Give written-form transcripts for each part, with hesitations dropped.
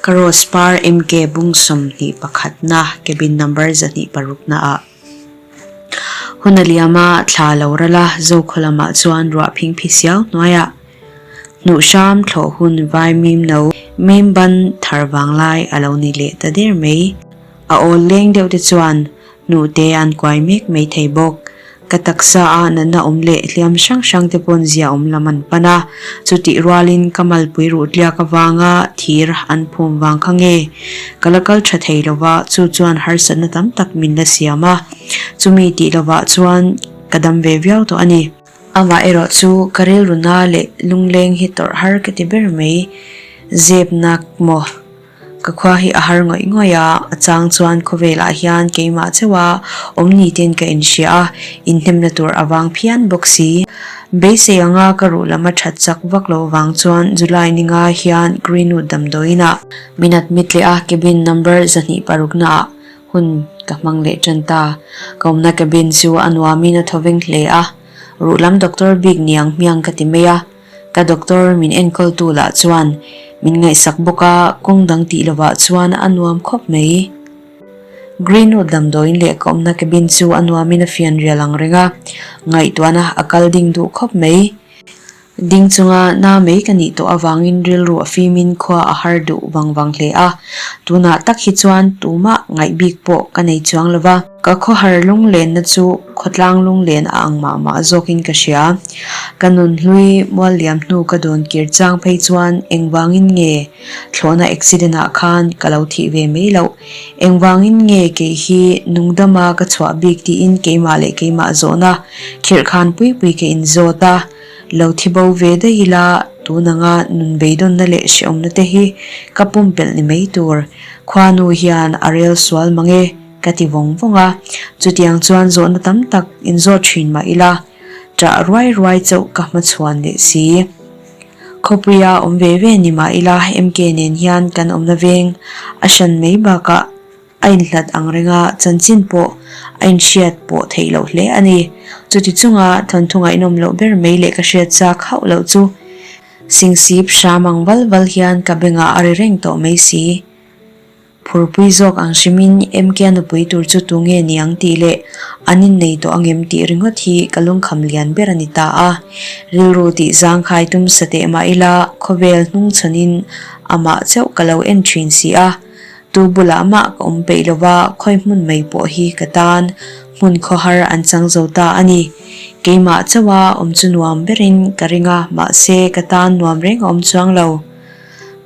Ka Rose Par MK bung 21 na cabin number 206 na ah. Hun a liam a, thla a lo ral a, Zokhaw lamah chuan ruah phing phi siau hnuaiah hnuh hram thlawh hun vai mim no mim ban thar vang lai a lo ni leh ta der mai. A awl leng deuh te chuan Hnute an kuai mek mai thei bawk. Ka taksa a natna awm leh hliam hrang hrang te pawn zia awm lam an pan a, chutih rualin ka malpui ruh tliak avanga thir an phum vang kha nge ka la kal tha thei lova, chu chuan harsatna tam tak min la siam a, chumi tih lovah chuan ka dam ve viau tawh a ni. Amah erawh chu ka rilru na leh lungleng hi tawrh har ka ti ber mai, zep nak maw? Ka khua hi a har ngawih ngawih a, a chang chuan khawvelah hian keimah chauha awm ni ten ka inhria a, inhnemna tur a vang phian bawk si. Beisei anga ka ruh lam a that chak vak loh vang chuan July ninga hian Greenwood damdawiinah min admit leh a, cabin number 206 naah hun ka hmang leh tan ta. Ka awmna cabin chu a nuamin a thawveng hle a, ruh lam doctor bik niang hmiang ka ti mai a. Ka doctor min enkawltu lah chuan min ngaihsak bawk a, kawng dang tih lovah chuan a nuam khawp mai. Greenwood damdawiin leh ka awmna cabin chu a nuamin a fian rial ang reng a, ngaihtuahna a kal ding duh khawp mai. Ding chunga na mai ka nih tawh avangin rilru a fimin khua a har duh vang vang hle a, tunah tak hi chuan tumah ngaih bik pawh ka nei chuang lova. Ka khawhar lunglenna chu khawtlang lunglen a ang mah mah zawkin ka hria. Ka nunhlui mual liam hnu ka dawn kir chang phei chuan engvangin nge thlawhna accident ah khan ka lo thih ve mai loh? Engvangin nge kei hi nungdama ka chhuah bik tiin keimah leh keimah zawhna khirhkhan pui pui ka inzawt a, lo thi bo ve daih ila tun anga nun beidawnna leh hrehawmna te hi ka pumpelh ni mai tur. Khuanu hian a rel sual mang e. Ka ti vawng vawng a, chutiang chuan zawhna tam tak inzawt thin mah ila, ṭah ruai ruai chauh ka hmachhuan leh si. Khawpuia awm ve ve ni mah ila MK nen hian kan awmna veng a hran mai bakah a inhlat ang reng a, chanchin pawh a inhriat pawh theih loh hle a ni. Chuti chunga thawnthu ngaihnawm loh ber mai leh ka hriat chak hauh loh chu Singsip hram ang val val hian ka bengah a ri reng tawh mai si. Phurpui zawk ang hrimin MK-a nupui tur chu tu nge ni ang tih leh an innei tawh angem tih ringawt hi ka lungkham lian ber a ni ta a. Rilru tih zangkhai tum sa teh mah ila khawvel hnungchhawnin amah chauh ka lo en thin si a. Tu bulah mah ka awm peih lova khawi hmun mai pawh hi ka tan hmun khawhar an chang zo ta a ni. Keimah chauha awm chu nuam berin ka ring a mahse ka tan nuam reng a awm chuang lo.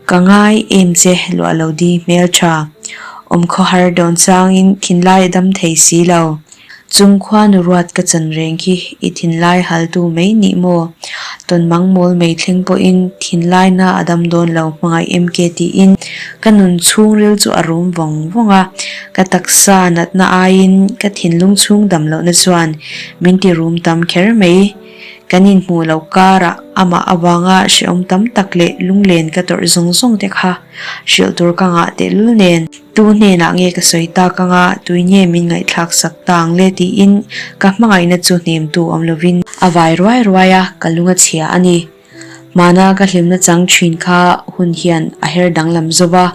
Ka ngai em che luah lo di hmel tha. Awm khawhar dawn changin thinlai a dam thei si lo. Chung khua nu ruat ka chan reng khi i thinlai haltu mai nih maw? Tawn mang mawl mai thleng pawhin thinlai na a dam dawn lo hmangaih em ke tiin ka nun chhungril chu a rum vawng vawng a. Ka taksa natna aiin ka thinlung chhung dam lohna chuan min ti rum tam kher mai. Kan inhmuh loh karah amah avanga hrehawm tam tak leh lunglen ka tawrh zawng zawng te kha hrilh tur ka ngah tehlul nen. Tu hnenah nge ka sawi tak anga tui nge min ngaihthlak sak ta ang le tiin ka hmangaihna chu hnemtu awm lovin a vai ruai ruai a, ka lung a chhia a ni. Hmana ka hlimna chang thin kha hun hian a her danglam zo va,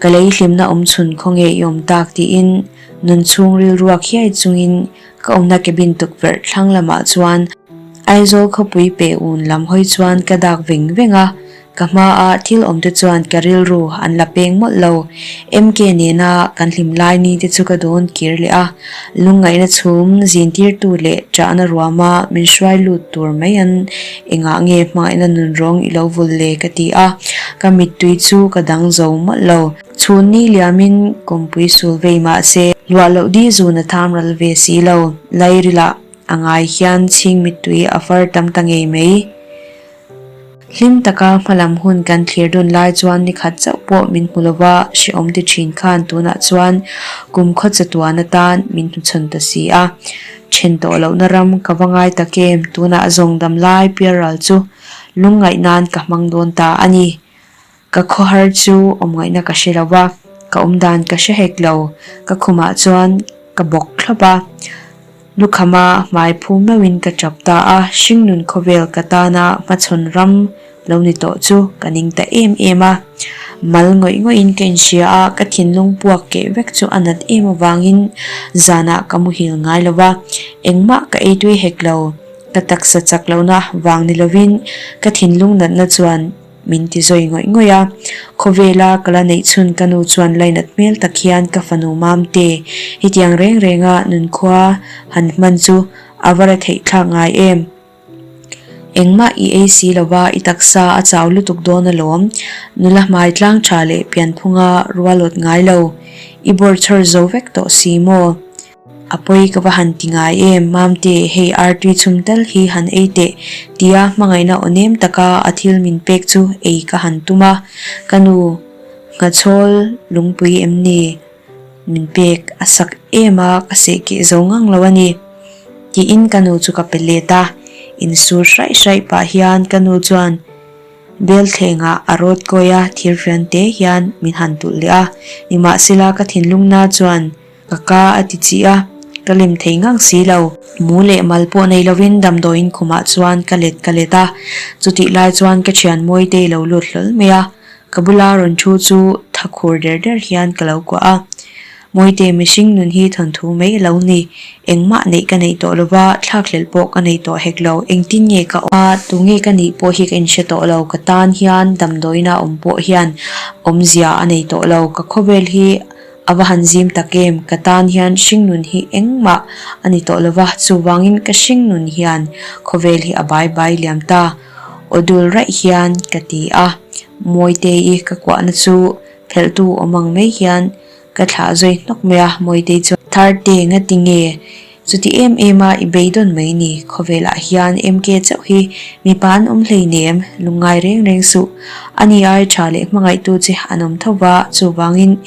ka lei hlimna awm chhun khawnge i awm tak tiin nun chhung rilruak hiai chungin Ka awmna cabin tukverh thlang lamah chuan Aizawl khawpui pe un lam hawi chuan ka dak veng veng a, ka hmaa thil awm te chuan ka rilru an la peng mawlh lo. MK nena kan hlim lai ni te chu ka dawn kir leh a, lungngaihna chhum zintirtu leh ṭahna ruama min hruai lut tur mai an engah nge hmangaihna nun rawng i lo vul le ka ti a, ka mittui chu ka dang zo mawlh lo. Chhun ni liamin kawngpui sul vei mah se, luah loh di zun a tham ral ve si lo. Lairilah a ngai hian chhing mittui a far tam ta ngei mai. Hlim taka hmalam hun kan thlir dun lai chuan nikhat chauh pawh min hmu lova hrehawm ti thin khan tunah chuan kum khaw chatuan atan min hnuchhawn ta si a. Then tawh lohna ram ka va ngai tak em, tunah zawng damlai pialral chu lungngaih nan ka hmang dawn ta a ni. Ka khawhar chu awmngaihna ka hre lo va, ka awmdan ka hre hek lo. Ka khumah chuan ka bawk thlawp a, lukhama hmai phu meuhin ka tap ta a, hringnun khawvel ka tana hmachhawn ram lo ni tawh chu ka ning ta em em a. Mal ngawih ngawihin ka inhria a, ka thinlung puak keh vek chu a nat em avangin zanah ka muhil ngai lo va, engmah ka ei tui hek lo. Ka taksa chak lohna vang ni lovin ka thinlung natna chuan min ti zawi ngawih ngawih a. Khawvela ka la neih chhun ka nu chuan lainat hmel tak hian ka fanu Mamte hetiang reng renga nunkhua han hman chu a va ra theih thlak ngai em? Engmah i ei si lova i taksa a chau lutuk dawn alawm. Nula hmai tlang tha leh pianphunga rualawt ngai lo. I bawrchhawr zo vek tawh si maw? A pawi ka va han ti ngai em, Mamte, hei artui chhum tal hi han ei teh, tia hmangaihna aw nem taka a thil min pek chu ei ka han tum a. Ka nu, Nghachawl lungpui em ni? Min pek a sak em a, ka seh keh zo ngang lo a ni, tiin ka nu chu ka pe let a. Insur hraih hraih pah hian ka nu chuan Belthlengah a rawt kawi a, thirfian te hian min han tulh leh a. Nimahsela ka thinlungna chuan Ka ka a ti chi a, ka lem thei ngang si lo. Mu leh mal pawh nei lovin damdawiin khumah chuan ka let ka let a, chutih lai chuan ka thian Mawitei lo lut hlawl mai a, ka bula rawn thu chu tha khur der der hian ka lo kuah a. Mawite mihring nun hi thawnthu mai a lo ni, engmah neih ka neih tawh lova, thlakhlelh pawh ka nei tawh hek lo, engtin nge ka awm a, tunge ka nih pawh hi ka inhre tawh lo, ka tan hian damdawiina awm pawh hian awmzia a nei tawh lo, ka khawvel hi A va han zim tak em, ka tan hian hringnun hi engmah a ni tawh lova, chuvangin ka hringnun hian khawvel hi a bai bai liam ta, aw dul raih hian ka ti a. Mawitei ka kuahna chu phelhtu awm ang mai hian ka thlah zui hnawk mai a, Mawitei chuan, Tharte, ngati nge Chuti em em a i beidawn mai ni, khawvelah hian MK chauh hi mipa an awm hleinem, lungngai reng reng suh. Ani ai tha leh hmangaihtu che an awm tho va, chuvangin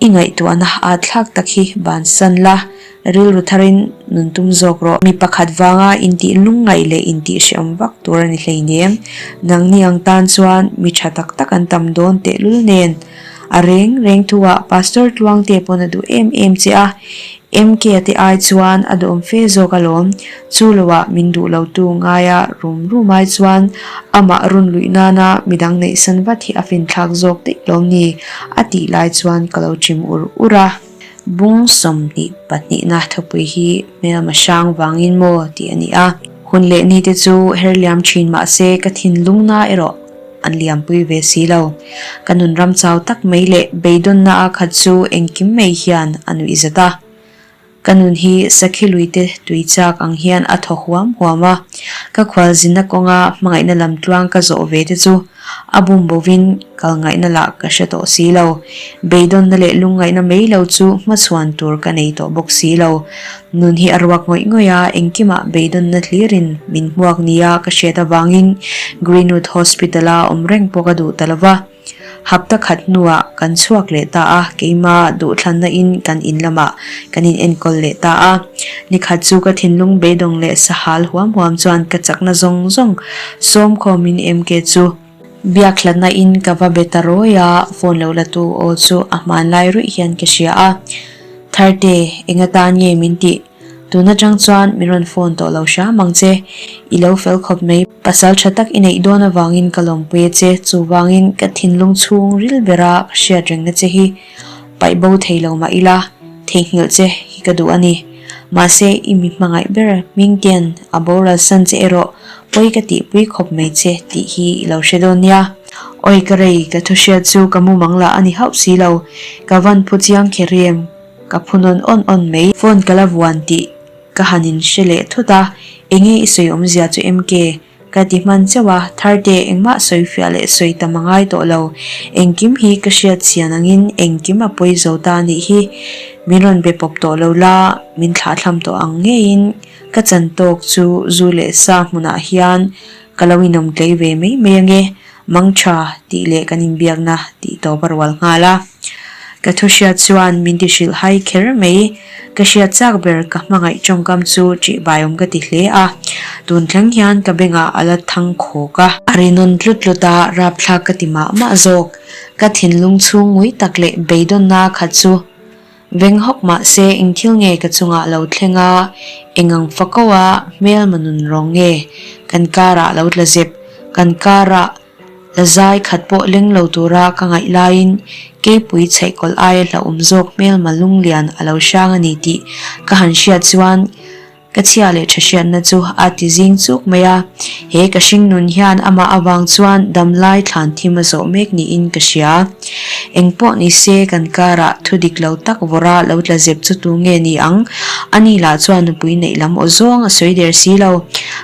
i ngaihtuahna at thlak tak hi bansan la, rilru tharin nun tum zawk rawh. Mi pakhat vanga intih lungngaih leh intih hrehawm vak tur a ni hleinem, nangni ang tan chuan mi tha tak tak an tam dawn tehlul nen. A reng reng thuah Pastor Tluangte pawn a duh em em che a, MK te ai chuan a duhawm fe zawk alawm. Chu loah min duh lo tu ngaia rum rum ai chuan amah run luih nana midang neihsan vat hi a finthlak zawk daih lawm ni a tih lai chuan ka lo chim ur ur a. Bung 22na thupui hi hmelma hrang vangin maw tih a ni a. Hun leh ni te chu her liam thin mahse ka thinlungna erawh an liampui ve si lo. Ka nun ram chau tak mai leh beidawnna a khat chu engkim mai hian a nuih zat a. Ka nun hi sakhi luite tui chak ang hian a thaw huam huam a. Ka khualzinna kawnga hmangaihna lam tluang ka zawh ve te chu a bum bovin kal ngaihna lah ka hre tawh si lo. Beidawnna leh lungngaihna mai lo chu hmachhuan tur ka nei tawh bawk si lo. Nun hi a ruak ngawih ngawih a, engkimah beidawnna hlirin min hmuak nia ka hriat avangin Greenwood Hospital-a awm reng pawh ka duh ta lo va. Hapta khat hnuah kan chhuak leh ta a, keima duhthlanna in kan in lamah kan in enkawl leh ta a. Nikhat chu ka thinlung beidawng leh sahal huam huam chuan ka chakna zawng zawng sawm khawmin MK chu Biak hlatna in ka va be ta rawi a, phone lo la tu aw chu a hmanlai ruih hian ka hria a. Tharte, eng atan nge min tih? Tun atang chuan min rawn phone tawh lo hram ang che. I lo fel khawp mai. Pasal tha tak i neih dawn avangin ka lawmpui a che, chuvangin ka thinlung chhung ril bera ka hriat rengna che hi paih bo thei lo mah ila, theihnghilh che hi ka duh a ni. Mahse, i mi hmangaih ber Hmingtian a boral san che erawh pawi ka tihpui khawp mai che tih hi i lo hre dawn nia. Awi ka rei, ka thu hriat chu ka mumang lah a ni hauh si lo. Ka van phu chiang kher em? Ka phu nawn awn awn mai. Phone ka la vuan tih ka han in hre leh thut a, enge i sawi awmzia chu MK? Ka ti hman chauh a, Tharte engmah sawi fiah leh sawi tam a ngai tawh lo. Engkim hi ka hriat chian angin engkim a pawi zo ta a nih hi. Min rawn be pawp tawh lo la, min thlahthlam tawh ang ngeiin ka chan tawk chu zu leh sa hmunah hian ka lo inawm tlei ve mai mai ange. Mang tha tih leh kan inbiakna tih tawp a rual nghal a. Ka thu hriat chuan min ti hrilh hai kher mai. Ka hriat chak ber ka hmangaih tawngkam chu ṭih baiawm ka ti hle a. Tun thleng hian ka bengah a la thang khawk a. A ri nawn tlut tlut a, rapthlak ka ti mah mah zawk. Ka thinlung chhung ngui tak leh beidawnna khat chu Veng hawk mah se eng thil nge ka chungah lo thleng a, eng ang fako a hmelma nun rawng nge kan karah lo tla zep, kan karah. La zai khat pawh leng lo tura ka ngaih laiin keipui chheihkawlh aia hlauhawm zawk hmelma lunglian a lo hrang a ni tih ka han hriat chuan ka chhia leh tha hriatna chu a ti zing chuk mai a. He ka hringnun hian amah avang chuan damlai thlan thim a zawh mek niin ka hria. Engpawh ni se kan karah thu dik lo tak vawra lo tla zep chu tu nge ni ang? Ani lah chuan nupui neih lam aw zawng a sawi der si lo.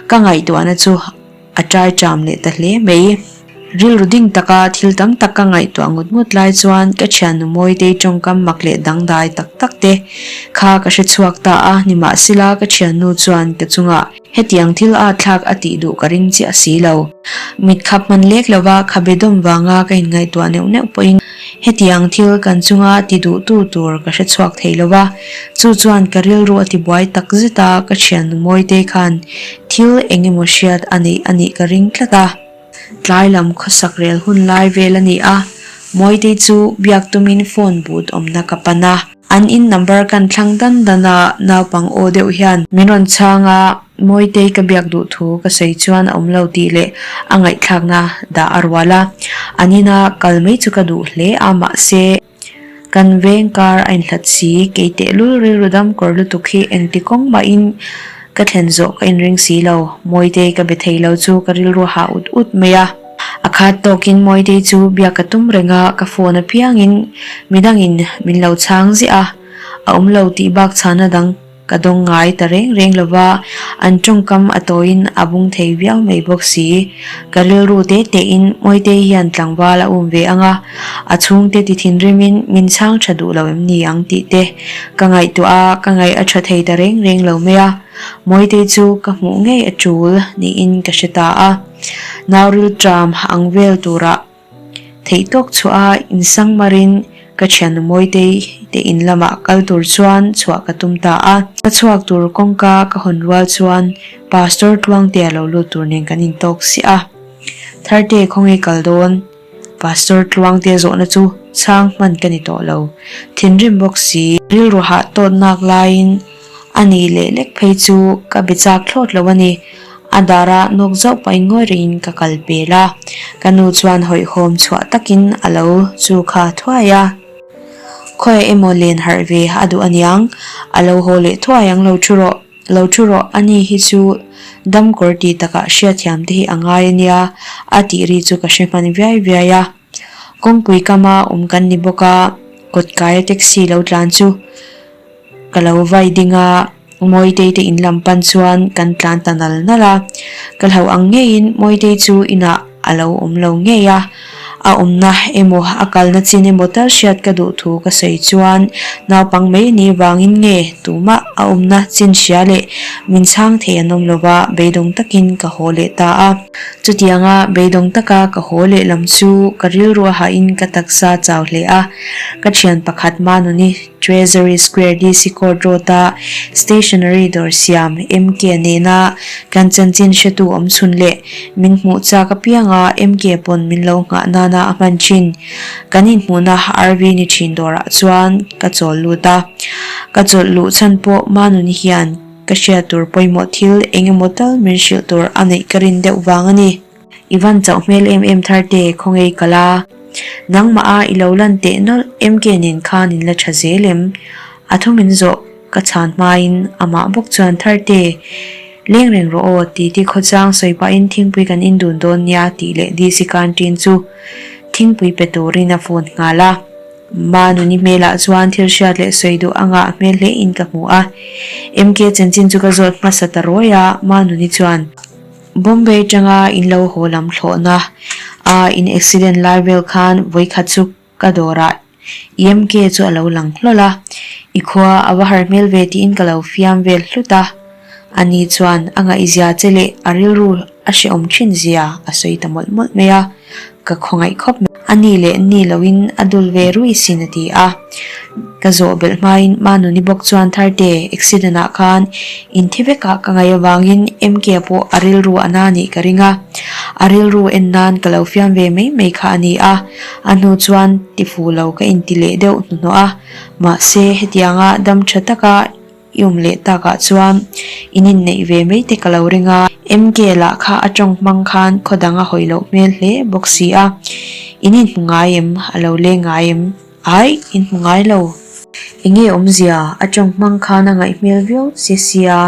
Ka ngaihtuahna chu A ṭai ṭam leh ta hle mai. Rilru ding taka thil tam tak ka ngaihtuah ngut ngut lai chuan ka thiannu Mawitei tawngkam mak leh dangdai tak tak te kha ka hre chhuak ta a, nimahsela ka thiannu chuan ka chungah hetiang thil a thlak a tih duh ka ring chiah si lo. Mit khap hman lek lova khabe dawm vanga ka inngaihtuah neuh neuh pawhin hetiang thil kan chunga ti duhtu tur ka hre chhuak thei lova, chu chuan ka rilru a tibuai tak zet a, ka thiannu Mawitei khan Thil eng emaw hriat a neih a nih ka ring tlat a. Tlai lam khawsak rel hun lai vel a ni a, Mawitei chu biak tumin phone booth awmna ka pan a. An in number kan thlang dan dan a, naupang aw deuh hian min rawn chhang a, Mawitei ka biak duh thu ka sawi chuan a awm lo tih leh a ngaihthlakna dah a rual a. An ina kal mai chu ka duh hle a, mahse, Kan veng kar a inhlat si, kei tehlul rilru dam kawr lutuk hi engti kawng mahin ka thlen zawh ka inring si lo. Mawitei ka be thei lo chu ka rilru hah ut ut mai a. A khat tawkin Mawitei chu biak ka tum reng a, ka phone apiangin midangin min lo chhang ziah a, a awm lo tih bak chhana dang Ka dawng ngai ta reng reng lo va, an tawngkam a tawiin a bung thei viau mai bawk si. Ka rilru te tein Mawitei hian tlangval a um ve ang a, a chhungte ti thinrimin min chhang tha duh lo em ni ang tih te ka ngaihtuah a, ka ngaih a tha thei ta reng reng lo mai a. Mawitei chu ka hmuh ngei a tul niin ka hre ta a. Nau rilṭam ang vel turah Theihtawk chhuah a insangmarin ka thiannu Mawitei te in lamah kal tur chuan chhuah ka tum ta a. Ka chhuak tur kawngka ka hawn rual chuan Pastor Tluangtea lo lut tur nen kan intawk siah a. Tharte khawnge kal dawn? Pastor Tluangtea zawhna chu chhang hman ka ni tawh lo. Thinrim bawk si. Rilru hah tawt nak laiin A ni leh lek phei chu ka be chak thlawt lo a ni. A dara nawk zauh pahin ngawi rengin ka kal pel a. Ka nu chuan hawihhawm chhuah takin a lo chu kha thuai a. Khawiah emaw len harh ve a duh aniang, a lo haw leh thuai ang lo thu rawh, lo thu rawh, ani hi chu damkawr ti takah hriatthiam te hi a ngai ania a tih ri chu ka hre hman viai viai a. Kawngpui kama awm kan ni bawk a, kawtkaia taxi lo tlan chu. Ka lo vai ding a, Mawitei te in lam pan chuan kan tlan ta nal nal a. Ka hlo ang ngeiin Mawitei chu inah a lo awm lo ngei a, a awmna emaw a kalna chin emaw tal hriat ka duh thu ka sawi chuan naupang mai ni vangin nge tumah a awmna chin hria leh min chhang thei an awm lova beidawng takin ka haw leh ta a. Chutianga beidawng taka ka haw leh lam chu ka rilru a hahin ka taksa chau hle a, ka thian pakhat Manuni Treasury Square DC Court Road-a Stationery dawr siam MK nena kan chanchin hretu awm chhun leh min hmuh chak apianga MK pawn min lo nghah nana a hman thin. Kan inhmuhna RV ni thin dawrah chuan ka chawl lut a. Ka chawlh luh chhan pawh Manuni hian ka hriat tur pawimawh thil eng emaw tal min hrilh tur a neih ka rin deuh vang a ni. I van chauh hmel em em thar te khawngei ka la. Nangmah a i lo lan teh nawlh MK nen khan in la tha zel em? A thu min zawh ka chhan hmain amah bawk chuan thar te leng reng rawh aw ti ti khawchang sawi pahin thingpui kan in dun dawn nia tih leh DC canteen chu thingpui pe turin a phone nghal a. Manuni hmelah chuan thil hriat leh sawi duh a ngah hmel hle in ka hmu a. MK chanchin chu ka zawt hmasa ta rawi a, Manuni chuan. Bombay tanga in lo haw lam thlawhna a in accident lai vel khan vawikhat chu ka dawrah EMK chu a lo lang hlawl a, i khua a va har hmel ve tiin ka lo fiam vel hlut a, ani chuan a ngaihzia che leh a rilru a hrehawm thin zia a sawi ta mawlh mawlh mai a, ka khawngaih khawp mai. A ni leh ni loin a dul ve rui sin a ti a. Ka zawh belh hmain Manuni bawk chuan Tharte accident ah khan inthi vekah ka ngaih avangin MK pawh a rilru a na nih ka ring a. A rilru en nan ka lo fiam ve mai mai kha a ni a. A hnu chuan tifu lo ka inti leh deuh hnuhnawh a. Mahse hetianga dam tha taka. I awm leh takah chuan in inneih ve mai te ka lo ring a. MK lah kha a tawng hmang khan khaw dang a hawi loh hmel hle bawk si a. In inhmu ngai em? A lo leng ngai em? Aih, inhmu ngai lo. Enge awmzia? A tawng hmang khan a ngaih hmel viau che sia.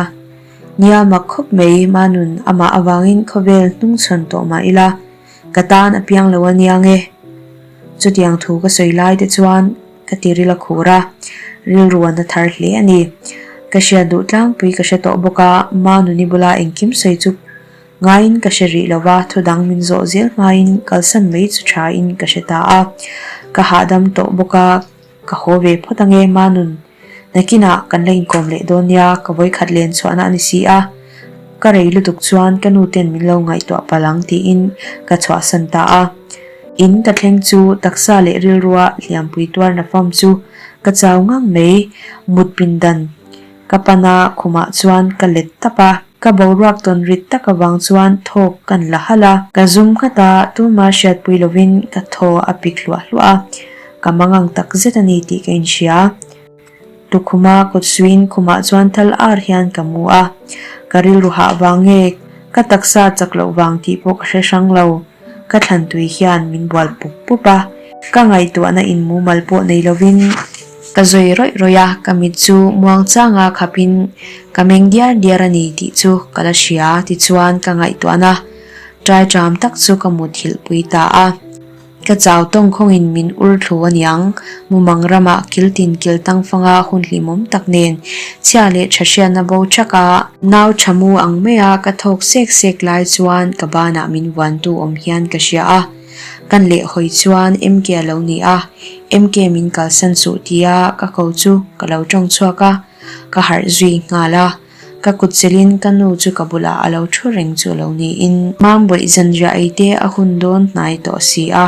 Nia mak khawp mai, Manun amah avangin khawvel hnungchhawn tawh mah ila, ka tan a piang lo a nia nge. Chutiang thu ka sawi lai te chuan ka ti ril a khur a, rilru a na thar hle a ni. Ka hriat duh tlangpui ka hre tawh bawk a, Manuni bula engkim sawi chu ngaiin ka hre rih lo va, thudang min zawh zel hmain kalsan mai chu thain ka hre ta a. Ka hahdam tawh bawk a, Ka haw ve phawt ange Manun, nakinah kan la inkawm leh dawn nia, ka vawikhat len chhuahna a ni si a, ka rei lutuk chuan ka nu ten min lo ngaihtuah palh ang tiin ka chhuahsan ta a. In ka thleng chu taksa leh rilrua hliampui tuar na fam chu ka chau ngang mai, mut pindan ka pan a khumah chuan ka let tap a. Ka boruak tawn rit tak avang chuan thawk kan la halh a. Ka zum nghat a, tuma hriatpui lovin ka thaw a pik hluah hluah a, ka mangang tak zet a ni tih ka inhria. Tukhuma kut suiin khumah chuan thal ar hian ka mu a, ka rilru hah vang nge ka taksa chak loh vang tih pawh ka hre hrang lo. Ka thlan tui hian min bual pup pup a, ka ngaihtuahna in mumal pawh nei lovin ka zawi rawih rawih a, ka mit chu muang changa khapin ka meng diar diar a ni tih chu ka la hria tichuan ka ngaihtuahna ṭai ṭam tak chu ka muthilh pui ta a. Ka chau tawng khawngin min ur thlu a niang, mumang ramah kil tin kil tang fanga hun hlimawm tak nen chhia leh tha hriatna bo thak a, nau tha mu ang maia ka thawk sek sek lai chuan ka banah min vuantu awm hian ka hria a, kan leh hawi chuan MK a lo ni a, MK min kalsan suh tia ka ko chu ka lo tawng chhuak a, ka harh zui nghal a. Ka kut chelin ka nu chu ka bulah a lo thu reng chu lo niin. Mambawi zanriah ei te a hun dawn hnai tawh si a,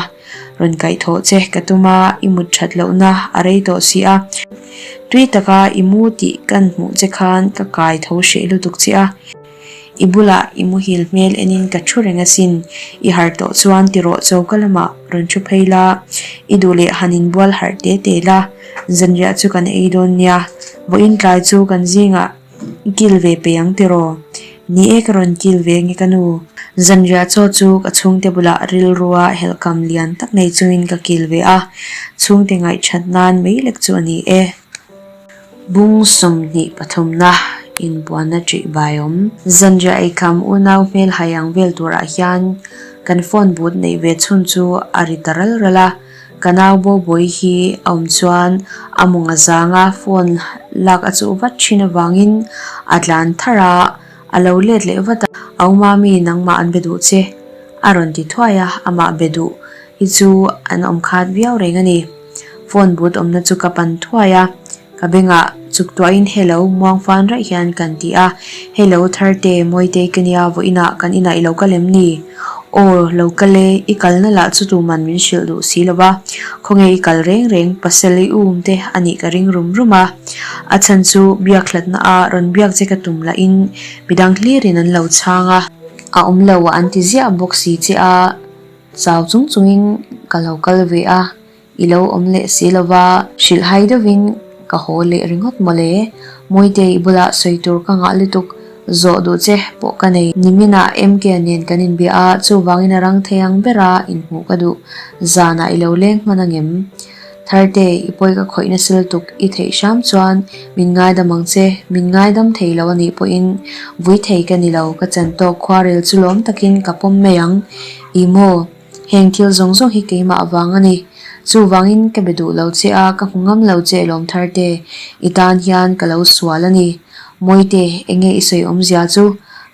rawn kaihthawh che ka tum a, i mut that lohna a rei tawh si a. Tui taka i mu tih kan hmuh che khan ka kai tho hreh lutuk che a, i bulah i muhil hmel enin ka thu reng asin, i harh tawh chuan tirawh choka lamah rawn thu phei la, i duh leh han inbual harh te te la. Zanriah chu kan ei dawn nia, vawiin tlai chu kan zingah i kil ve peih ang tiraw? Ni e ka rawn kil ve nge ka nu. Zanriah chaw chu ka chhungte bulah rilrua helhkam lian tak nei chungin ka kil ve a, chhungte ngaihthat nan mai lek chu a ni e. Bung 23 na inbuanna ṭih bai awm. Zanriah eikham unau hmel hai ang vel turah hian kan phone but neih ve chhun chu a ri ta ral ral a. Ka nau Boboy hi a awm chuan a mawng a zang a, phone lak a chuh vat thin avangin a tlan tharh a, a lo let leh vat a. Au Mami nangmah an be duh che a rawn ti thuai a, amah be duh hi chu an awm khat viau reng a ni. Phone but awmna chu ka pan thuai a. Ka bengah chuk tuahin hello muang fan raih hian kan ti a, Hello Tharte, Mawitei ka nia, vawiinah kan inah i lo kal em ni? Aw, lo kal e, i kalna lah chu tuman min hrilh duh si lo va, khawnge i kal reng reng, pasal i um te a nih ka ring rum rum a. A chhan chu biak hlatna a rawn biak che ka tum lahin midang hlirin an lo chhang a, a awm lo an ti ziah bawk si che a, chau chung chungin ka lo kal ve a. I lo awm leh si lo va, hrilh hai deuhin ka haw leh ringawt mawle. Mawite i bulah sawi tur ka ngah lutuk, zawh duh che pawh ka nei. Niminah MK nen kan inbia a, chuvangin a rang thei ang bera inhmuh ka duh. Zanah i lo leng hman angem? Tharte, i pawi ka khawih nasa lutuk, i theih hram chuan min ngaidam ang che, min ngaidam thei lo a nih pawhin vui thei ka ni lo, ka chan tawk khuarel chu lawm takin ka pawm mai ang. I maw? Heng thil zawng zawng hi keimah avang a ni. Chuvangin ka be duh lo che a, ka hmu ngam lo che Lawmtharte, i tan hian ka lo sual a ni. Mawite, enge i sawi awmzia chu?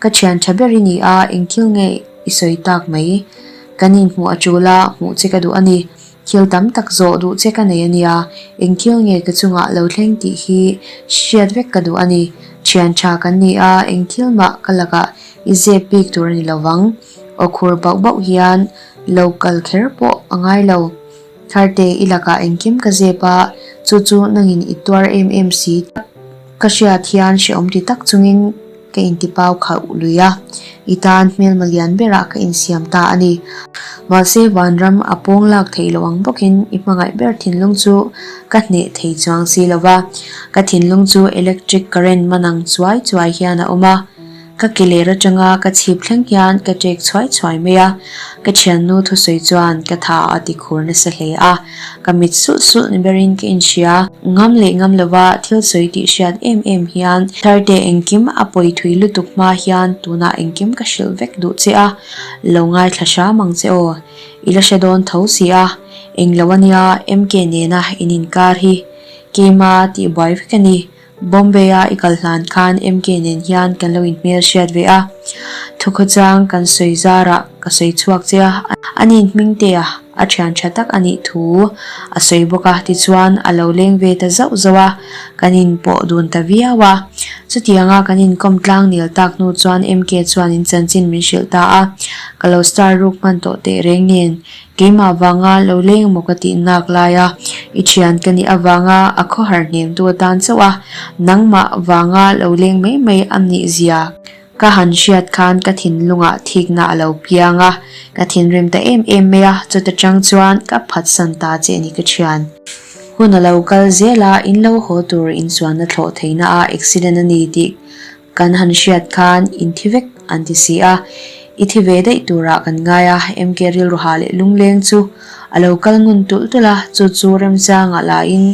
Ka thian tha ber i ni a, eng thil nge i sawi tak mai? Kan inhmuh a tul a, hmuh che ka duh a ni. Thil tam tak zawh duh che ka nei a nia, eng thil nge ka chungah lo thleng tih hi hriat vek ka duh a ni. Thian tha kan ni a, eng thil mah ka lakah i zep bik tur a ni lo vang. Aw khur bauh bauh hian lo kal kher pawh a ngai lo. Tharte i lakah engkim ka zep a, chu chu nangin i tuar em em si. Ka hriat hian hrehawm ti tak chungin. Ka intipau khauh lui a, i tan hmelma lian berah ka insiam ta a ni. Mahse, vanram a pawng lak theih loh ang bawkin i hmangaih ber thinlung chu ka hneh thei chuang si lo va. Ka thinlung chu electric current man ang chuai chuai hian a awm a. Ka ke ler atanga ka chhip thleng hian ka ṭek chhuai chhuai mai a, ka thiannu thusawi chuan ka tha a ti khur nasa hle a, ka mit sulh sulh ni berin ka inhria. Ngam leh ngam lova thil sawi tih hriat em em hian Tharte engkim a pawi thui lutuk hma hian tunah engkim ka hrilh vek duh che a, lo ngaithla hram ang che aw. I la hre dawn tho si a, englo ania MK nena in inkar hi keima tihbuai vek a ni. Bombay-a i kal hlan khan MK nen hian kan lo inhmel hriat ve a, thukhawchang kan sawi zarah ka sawi chhuak che a, a nin Hmingtea a thian tha tak a nih thu a sawi bawk a, tichuan a lo leng ve ta zauh zauh a, kan inpawh dun ta viau a. Chutianga kan inkawm tlang nil tak hnu chuan MK chuan in chanchin min hrilh ta a, ka lo star ruk hman tawh teh reng nen Keimah vanga lo leng emaw ka tih nak laia i thian ka nih avanga a khawhar hnemtu atan chauh a, nangmah vanga lo leng mai mai a nih zia ka han hriat khan ka thinlungah thikna a lo piang a, ka thinrim ta em em mai a, chuta tang chuan ka phatsan ta che a ni ka thian. Hun a lo kal zel a, in lo haw tur inchuanna thlawh theihna a accident a ni tih Kan han hriat khan in thi vek an ti si a, i thi ve daih turah kan ngai a, MK rilruha leh lungleng chu a lo kal ngun tulh tulh a, chu chu remchangah lahin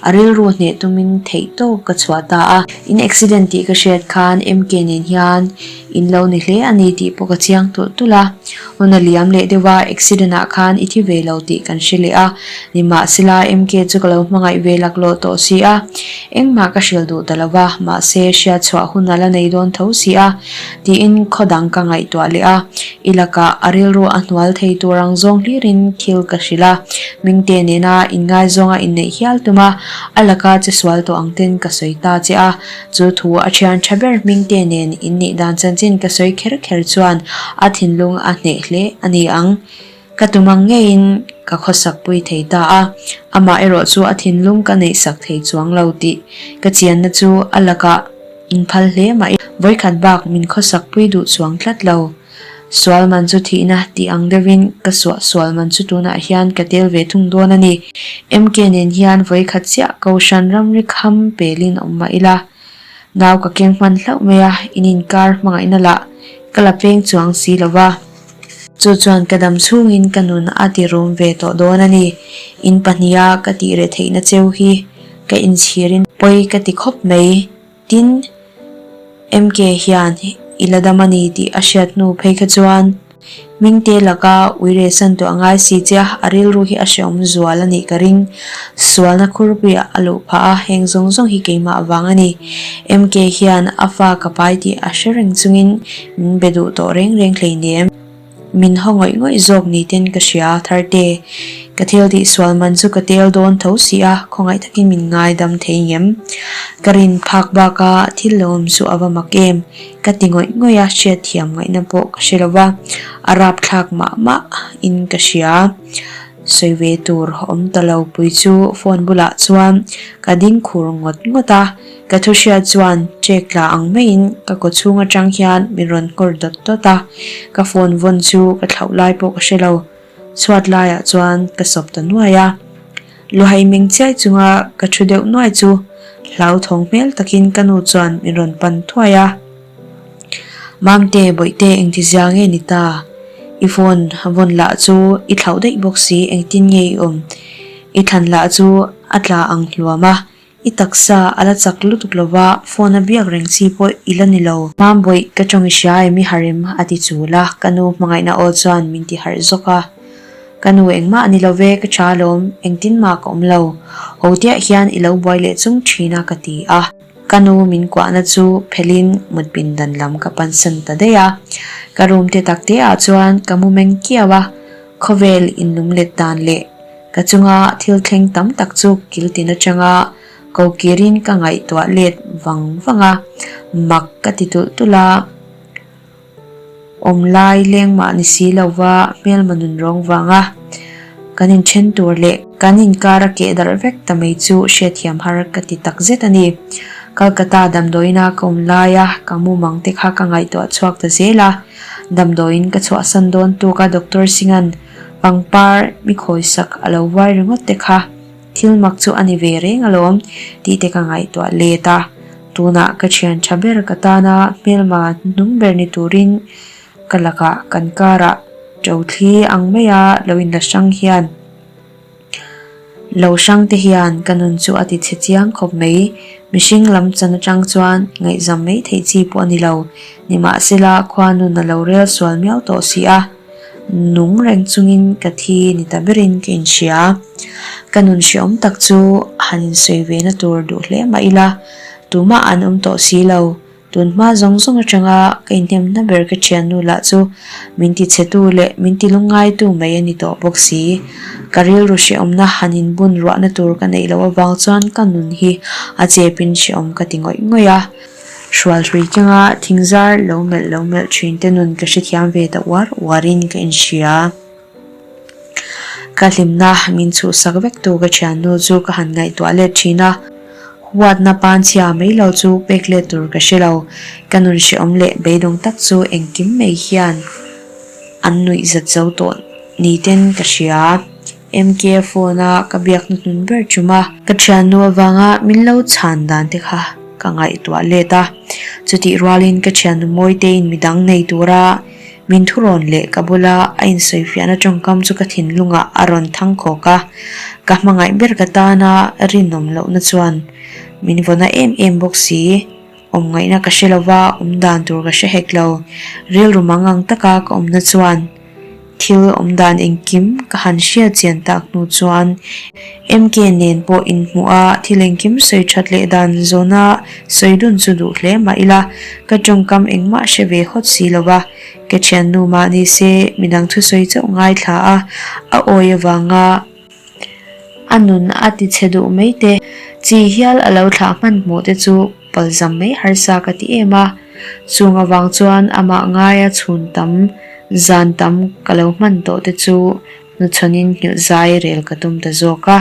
a rilru hneh tumin theih tawp ka chhuah ta a. In accident tih ka hriat khan MK nen hian in lo ni hle a ni tih pawh ka chiang tulh tulh a, hun a liam leh deuh a, accident ah khan i thi ve lo tih kan hre leh a, Nimahsela, MK chu ka lo hmangaih ve laklawh tawh si a, engmah ka hrilh duh ta lo va, mahse, hriat chhuah hun a la nei dawn tho si a, tiin khaw dang ka ngaihtuah leh a. I lakah a rilru a hnual thei tur ang zawng hlirin thil ka hrilh a, Mingte nena inngaizawng a inneih hial tum a, a laka che sual tawh ang ten ka sawi ta che a, chu thu a thian tha ber Mingte nen inneih dan chanchin ka sawi kher kher chuan a thinlung a hneh hle a ni ang. Ka tum ang ngeiin ka khawsak pui thei ta a, amah erawh chu a thinlung ka neihsak thei chuang lo tih ka chianna chu a lakah inphal hle mah i vawikhat bak min khawsak pui duh chuang tlat lo. Sual man chu thihna tih ang deuhin ka suah sual man chu tunah hian ka tel ve thung dawn a ni. MK nen hian vawikhat chiah Kohhran ramri kham pelin awm mah ila. Nau ka keng hman hlauh mai a, in inkar hmangaihna lah ka la peng chuang si lo va. Chu chuan ka dam chhungin ka nun a ti rum ve tawh dawn a ni. In pahniha ka tih reh theihna cheu hi ka inchhirin pawi ka ti khawp mai. Tin, MK hian i la dam a ni tih a hriat hnu phei kha chuan Hmingte laka uire san tawh a ngai si che a, a rilru hi a hreawm zual a nih ka ring. Sualna khurpuiah a luh phah a, heng zawng zawng hi keimah avang a ni. MK hian a fa ka pai tih a hre reng chungin min be duh tawh reng reng hleinem. Min haw ngawih ngawih zawk ni ten ka hria, Tharte. Ka thil tih sual man chu ka tel dawn tho si a, khawngaih takin min ngaidam thei ngem. Ka rin phak baka thil lo awm chu a va mak em. Ka ti ngawih ngawih a, hriatthiam ngaihna pawh ka hre lo va, a rapthlak mah mah in ka hria. Sawi ve tur awm ta lo pui chu phone bulah chuan ka ding khur ngawt ngawt a, ka thu hriat chuan check tla ang maiin ka kaw chhung atang hian min rawn nghawr dawt dawt a, ka phone vawn chu ka thlauh lai pawh ka hre lo. Chhuat laiah chuan ka sawp ta nuai a, Luhai meng chiai chunga ka thu deuh nuai chu hlauthawng hmel takin ka nu chuan min rawn pan thuai a. Mamte, Bawihte engti zia nge ni ta? I phone vawn lah chu i thlauh daih bawk si, engtin nge i awm? I thlan lah chu a tla ang hluam a, I taksa a la chak lutuk lo va, phone a biak reng chi pawh i la ni lo. Mambawih, ka tawng i hria em i harh em? a ti chul a, ka nu hmangaihna aw chuan min ti harh zawk a. Ka nu engmah a ni lo ve, ka tha alawm, engtin mah ka awm lo. Ho tiah hian i lo buai leh chung thin a ka ti a. Ka nu min kuahna chu phelhin mut pindan lam ka pansan ta daih a. Ka room te tak te ah chuan ka mu meng kiau a, khawvel inlumlet dan leh Ka chunga thil thleng tam tak chu kil tin atanga ko kirin ka ngaihtuah let vang vang a, mak ka ti tulh tulh a, awm lai leng mah ni si lo va hmelma nun rawng vanga kan inthen tur leh kan inkar a keh darh vek ta mai chu hriatthiam har ka ti tak zet a ni. Calcutta damdawiina ka awm laia ka mumang te kha ka ngaihtuah chhuak ta zel a. Damdawiin ka chhuahsan dawn tuk a Doctor Singh-a'n pangpar mi khawisak a lo vuai ringawt te kha thil mak chu a ni ve reng alawm tih te ka ngaihtuah let a. Tunah ka thian tha ber ka tana hmelma hnung ber ni turin ka lakah kan karah ṭo thli ang maia lo inla hrang hian Lo hrang te hian ka nun chu a ti chhe chiang khawp mai. Mihring lam chan atang chuan ngaihzam mai theih chi pawh a ni lo. Nimahsela khua nun a lo rel sual miau tawh si a, nung reng chungin ka thi ni ta berin ka inhria. Ka nun hreawm tak chu han insawi ve na tur duh hle mah ila, tumah an awm tawh si lo. Tun hma zawng zawng atanga ka inhnemna ber ka thiannu lah chu min ti chhetu leh min ti lungngaitu mai a ni tawh bawk si. Ka rilru hrehawmna han inbun ruahna tur ka neih loh avang chuan ka nun hi a chepin hrehawm ka ti ngawih ngawih a. Hrualhrui kenga thingzar lo melh lo melh thin te nun ka hrethiam ve ta uar uarin ka inhria. Ka hlimna min chhuhsak vek tu ka thiannu chu ka han ngaihtuah let thin a, huatna panchhia mai lo chu pek let tur ka hre lo. Ka nun hrehawm leh beidawng tak chu engkim mai hian an nuih zat zo tawh ni ten ka hria. MK phone a ka biak hnuhnun ber tum a. Ka thiannu avanga min lo chhan dan te kha ka ngaihtuah let a, chutih rualin ka thiannu Mawitein midang nei tura Min thurawn leh ka bula a insawifiahna tawngkam chu ka thinlungah a rawn thang khawk a, ka hmangaih ber ka tana rinawm lohna chuan min vawna em em bawk si. Awm ngaihna ka hre lova, awm dan tur ka hre hek lo. Rilru mangang taka ka awmna chuan thil awm dan engkim ka han hriat chian tak hnu chuan MK nen pawh inhmuh a, thil engkim sawi that leh dan zawna sawi dun chu duh hle mah ila, ka tawngkam engmah hre ve hawt si lo va, ka thiannu mah ni se midang thusawi chauh ngaithla a, a awi avanga a nun a ti chhe duh mai te, chi hial a lo thlah hmanhmawh te chu palzam mai harsa ka ti em a, chung avang chuan amah ngaia chhun tam, zan tam ka lo hman tawh te chu hnuchhawnin nghilh zai rel ka tum ta zawk a.